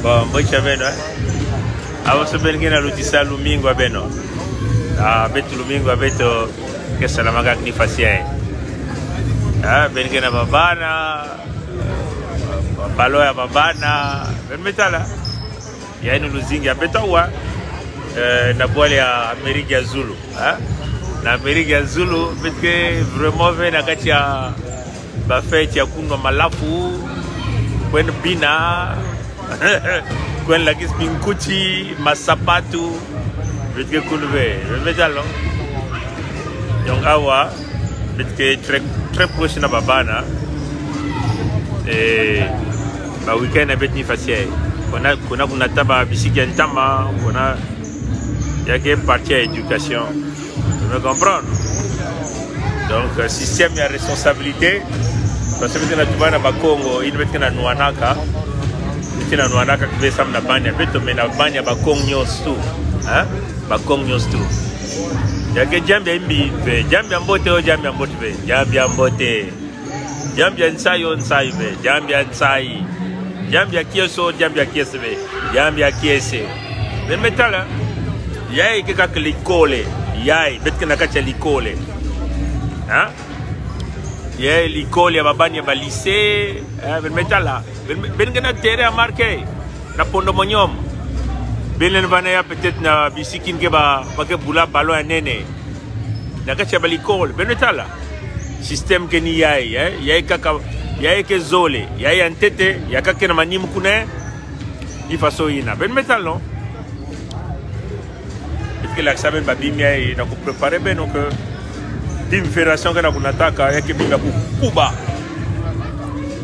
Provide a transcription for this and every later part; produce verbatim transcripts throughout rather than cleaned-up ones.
Bon, bocha beno, eh? Abaso beno ke na lutisa lumingu a beno. Ah, beto lumingu a beto ke salamaka ni fasi ai. Ah, beno ke na babana, balo ya babana, beno metala. Ya ino luzingi a beto awa, eh, na bwala ya Ameriki ya Zulu, eh? Na Ameriki ya Zulu, beto ke vraiment ve na katia ba fête ya kunwa malafu, kwenda bina, kwenda lakisa binkuti, masapatu, beto ke kulu ve, ve, ve talo. Donc awa, beto ke très, très proche na babana. Eh, ba week-end beto ni fasi ai. Kona, kona, kona taba bisiki ya ntama, kona ya ke partie ya éducation. Vous me comprenez? Donc, euh, système ya responsabilité. Parce que beto ke na tubana Bakongo, ino beto ke na nwanaka. Beto ke na nwanaka kibesa muna bana ya beto, mais na bana ya Bakongo nyonso tu. Hein? Bakongo nyonso tu. Ya ke jambi ya mbi ve, jambi ya mbote o, jambi ya mbote ve, jambi ya mbote. Jambi ya nsayi o, nsayi ve, jambi ya nsayi. Jambi ya kiese o, jambi ya kiese ve, jambi ya kiese. Beno metala. Yayi ke kaka likole. Yayi, beto ke na katia likole. Hein? Yayi likole ya babana ya ba lycée. Hein, beno metala. Beno, beno ke na terrain ya marqué na Pondo Monium. Beno lenda vana ya peut-être na bisiki ke ba, ba ke bula ballon ya nene. Na katia ba likole, beno metala. Système ke ni yayi, eh? Yayi kaka, yayi ke zole, yayi ya ntete, ya kaka na manima kune, ni faso ina. Beno metala, non? Beto ke lakisa beno ba bima yayi na ku préparer beno que bima fédération ke na kunataka, ya ke bima ya kukuba.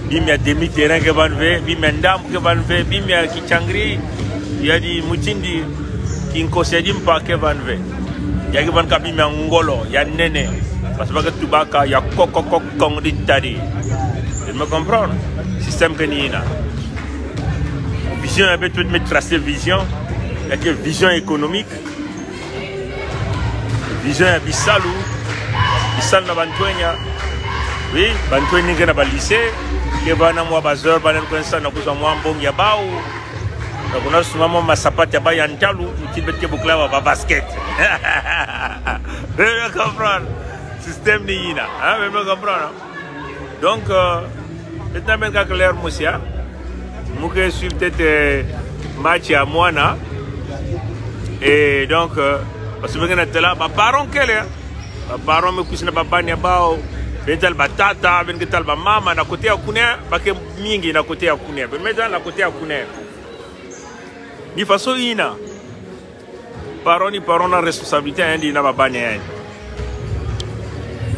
Bima ya demi-terrain ke vana ve, bima ya ndambu ke vana ve, bima ya kitiangiri, ya di mutindi, kinkosi ya di mpa ke vana ve. Ya ke vana kaka bima ya ngolo, ya nene. Parce que ba ke tubaka ya ko, ko, ko, Kongo ditadi. Beno me comprendre? Système ke ni ina. Vision ya beto, beto me tracer vision. Ya ke vision économique. Vision ya bisalu, bisalu na bantwenya. Oui, bantwenya ke na ba lycée, ke vana mwa ba heures, bana kwenda sa na kuzwa mwa mbongi ya bau. Na kuna sumba mwa masapatu ya bau ya ntalu, mutindu beto ke bokila ba, ba basket. Beno me comprendre? Système ni ina, hein? Beno me comprendre? Donc, euh, maintenant, beno kaka clair, monsieur. Mu ke suivre peut-être, euh, match ya mwana. Et donc, euh, parce que beno ke na tala, ba parents kele, hein. Ba parents me kwisa na babana ya bau. Beno tala batata, beno ke tala bamama, na côté ya kune, ba ke mingi na côté ya kune. Beno metala na côté ya kune. Ni faso ina. Parent ni parent na responsabilité ya yandi na babana ya yandi.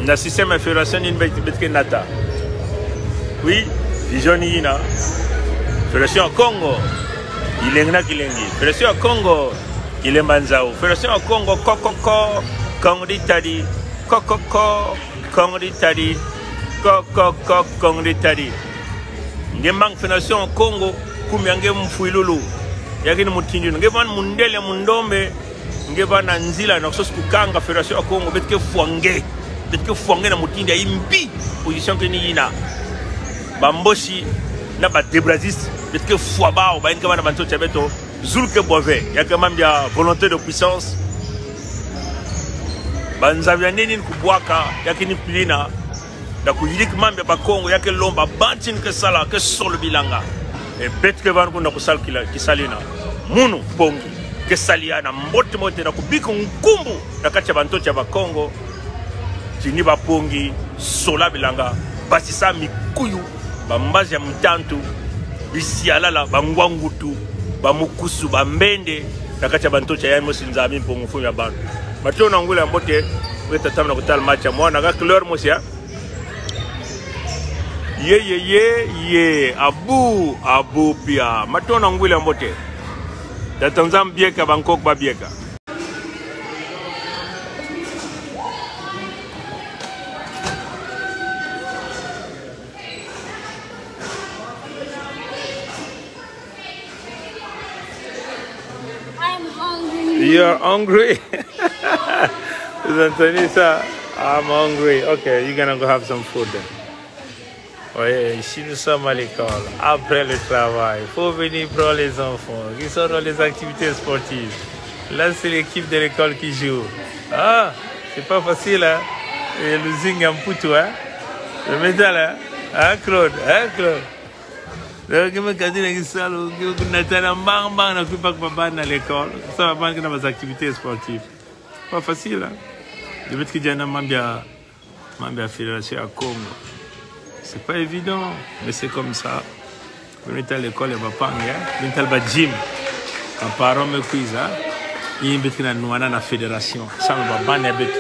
Na système ya fédération ni beto, beto ke nata. Oui, vision ni ina. Fédération ya Kongo, kilengi na kilengi. Fédération ya Kongo, kilemba nzau. Fédération ya Kongo, ko, ko, ko, Kongo ditadi. Ko, ko, ko, Kongo ditadi. Ko, ko, ko, Kongo ditadi. Nge manga Fédération ya Kongo, kumi ya nge mfwilulu. Ya kini mutindu. Nge vana mundele, mundombe. Nge vana nzila na kusosa kukanga Fédération ya Kongo, beto ke fwa nge. Beto ke fwa nge na mutindu ya mbi. Position ke ni ina. Ba Mbochi na ba Debrazistes, beto ke fwa bau, ba yandi ke vana ba ntoto ya beto. Zulu ke bwa ve, ya ke mambu ya volonté de puissance. Ba nzau ya nene ni kubwaka, ya kini pilina. Na kuyidika mambu ya Bakongo, ya ke lomba bantu ni ke sala, ke solo bilanga. E beto ke vana kuna kusala kila, kisalina. Munu pongi, ke sali ya na mbote mbote na kubika nkumbu na kati ya ba ntoto ya Bakongo. Tini ba pongi, sola bilanga, basisa mikuyu, ba mbazi ya mutantu, bisialala, ba ngwangutu, ba mukusu, ba mbende, na kati ya ba ntoto ya yandi mosi Nzambi Mpungu Mfumu ya bantu. Matondo na ngwilu ya mbote, we tatamana kutala match ya mwana, ka clair mosi ya. Ye, ye, ye, ye, abu, abu pia. Matondo na ngwilu ya mbote. Tata Nzambi bieka, ba nkoko babieka. I'm hungry. You're hungry? Zantanisa, I'm hungry. Okay, you're gonna go have some food then. Ouais, ici nous sommes à l'école. Après le travail, faut venir prendre les enfants qui sont dans les activités sportives. Là, c'est l'équipe de l'école qui joue. Ah, c'est pas facile, hein? Et losing un peu tout, hein? Le métal, hein? Hein, Claude? Hein, Claude? Donc, me kati na ki salu, ki natana mbang mbang na kuipa bana na l'école. Sa bana kina ba activités sportives. Pas facile, hein? Ni beto ki jana mambu ya, mambu ya Fédération ya Kongo. C'est pas évident, mais c'est comme ça. Beno tala l'école ya bapang'e, hein? Beno tala ba gym. Ba parents me kwiza, hein? Ni beto kina nwana na fédération. Sa bana ya beto.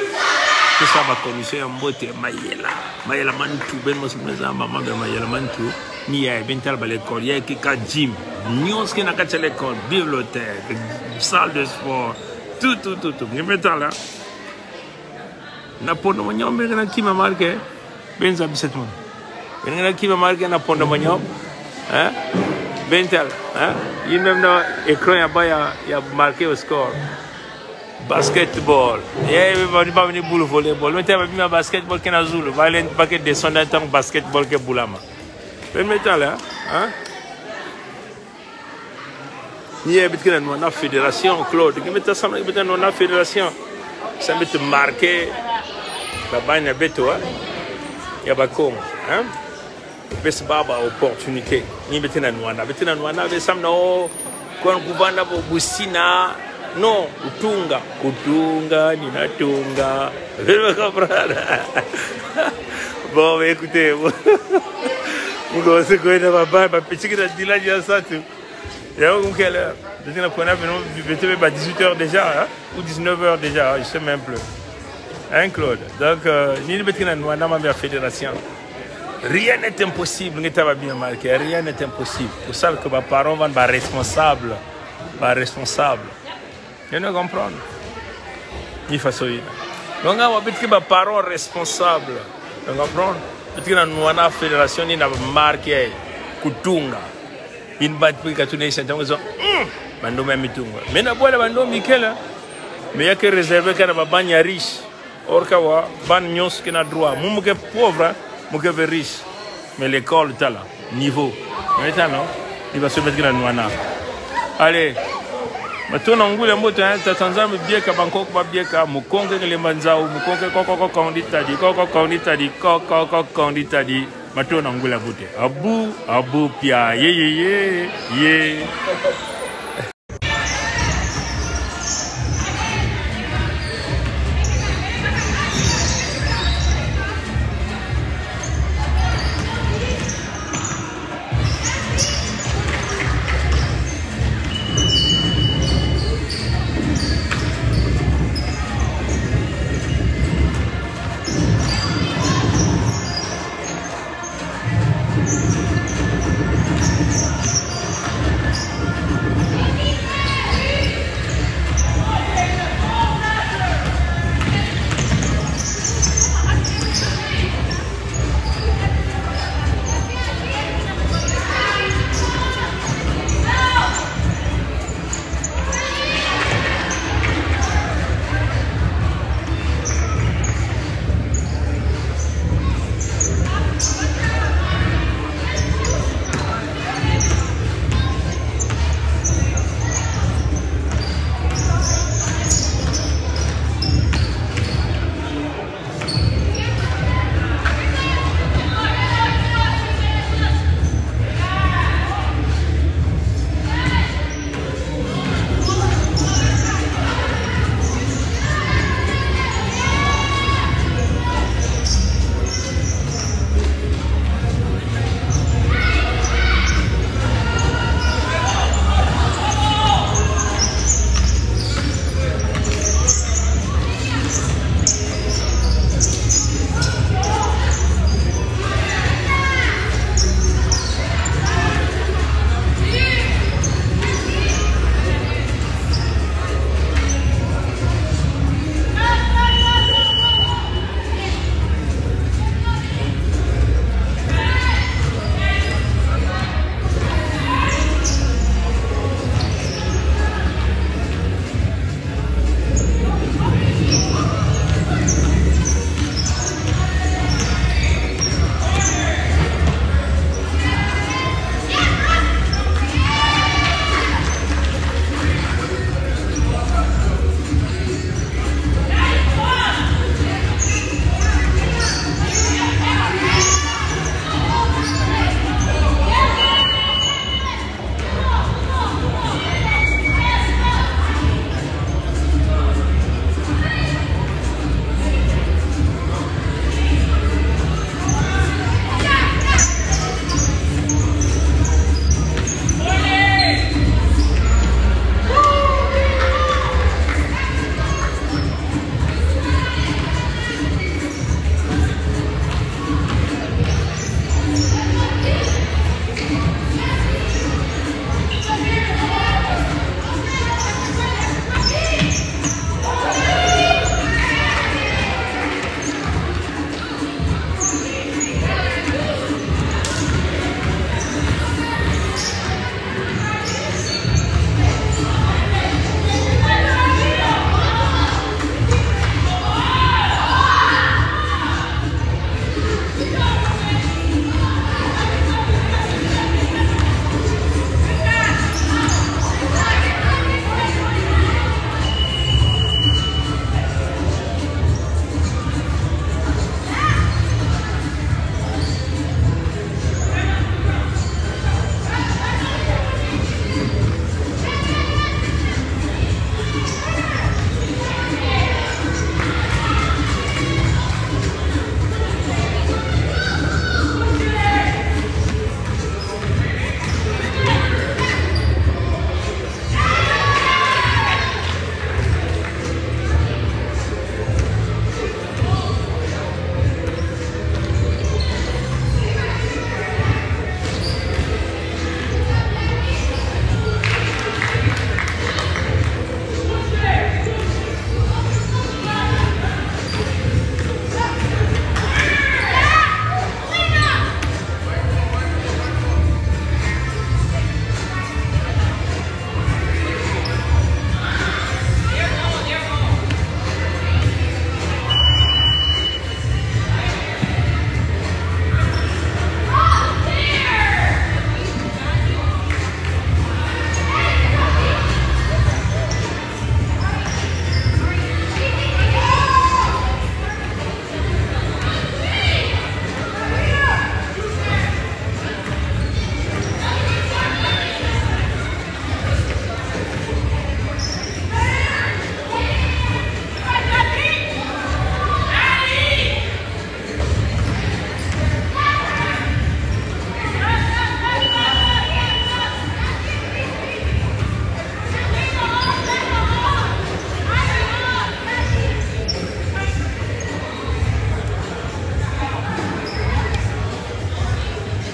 Tout ça ba conditions ya mbote, mayela. Mayela ma ntu, beno mosi me zaba mambu ya mayela ma ntu. Ni ya, beno tala ba l'école, ya keka gym. Nyonso kina kati ya l'école, bibliothèque, salle de sport, tout, tout, tout, tout. Nge me tala. Na pondo manyo, beno kina kima marqué, beno za biset mon. Beno kina kima marqué na pondo manyo. Hein? Beno tala, hein? Ni même na écran ya bâ ya, ya marqué au score. Basketball. Ya, ba, ba, ba, ni bulu volleyball. Beno tala ba bima basketball kina zulu. Ba len ba ke descendre en tant que basketball ke bulama. Beno me tala, hein? Ni ya beto kina nwana fédération, Claude. Nge me tala sa, beto kina nwana fédération. Sa beto marqué ba bana ya beto, hein? Ya ba Kongo, hein? Pesa baba opportunité. Ni beto kina nwana, beto kina nwana, be sa mna o, kwa kuvanda bo busina. Non, utunga, kutunga, ni natunga. Vous me comprenez? Bon, mais écoutez, bon. Mu ko se ko na baba, ba petit kina dila ya sa tu. Ya, ok, là. Beto kina pona, beto, beto, ba dix-huit heures déjà, hein? Ou dix-neuf heures déjà, je sais même plus. Hein, Claude? Donc, euh, ni beto kina nwana mambu ya fédération. Rien n'est impossible, nge tala ba bima marqué, rien n'est impossible. Pour ça que ba parents vont ba responsable, ba responsable. Beno comprendre? Ni façon ina. Donc, awa beto ki ba parents responsables. Beno comprendre? Beto kina nwana fédération ni na marqué kutunga. Beno bâ pi katuna i senta ngezo. Hmm. Ba ndombe ya mitunga. Mais na bwala ba ndombe ikele. Mais ya ke réservé kaka na ba bana ya riche. Or kawa, bana nyonso kina droit. Mu mu ke pauvre, mu ke ve riche. Mais l'école tala, niveau. Nge me tala, non? Ni ba so beto kina nwana. Allez. Matondo na ngula mbote, hein, Tata Nzambi bieka, bankoko babieka, Mukongo ngilemba nzau, Mukongo ko ko ko Kongo ditadi, ko ko Kongo ditadi, ko ko ko Kongo ditadi. Matondo na ngula mbote. Abu, abu pia, ye, ye, ye, ye.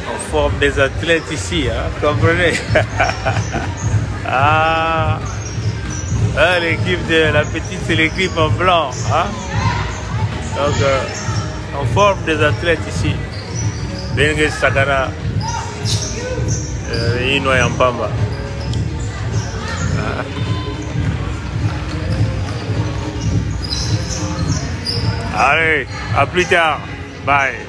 On forme des athlètes ici, hein, comprenez ? Ah. Hein, l'équipe de la petite, c'est l'équipe en blanc, hein ? Donc, euh, on forme des athlètes ici. Beno ke sakana, euh, inwa ya mpamba. Ah. Allez, à plus tard. Bye.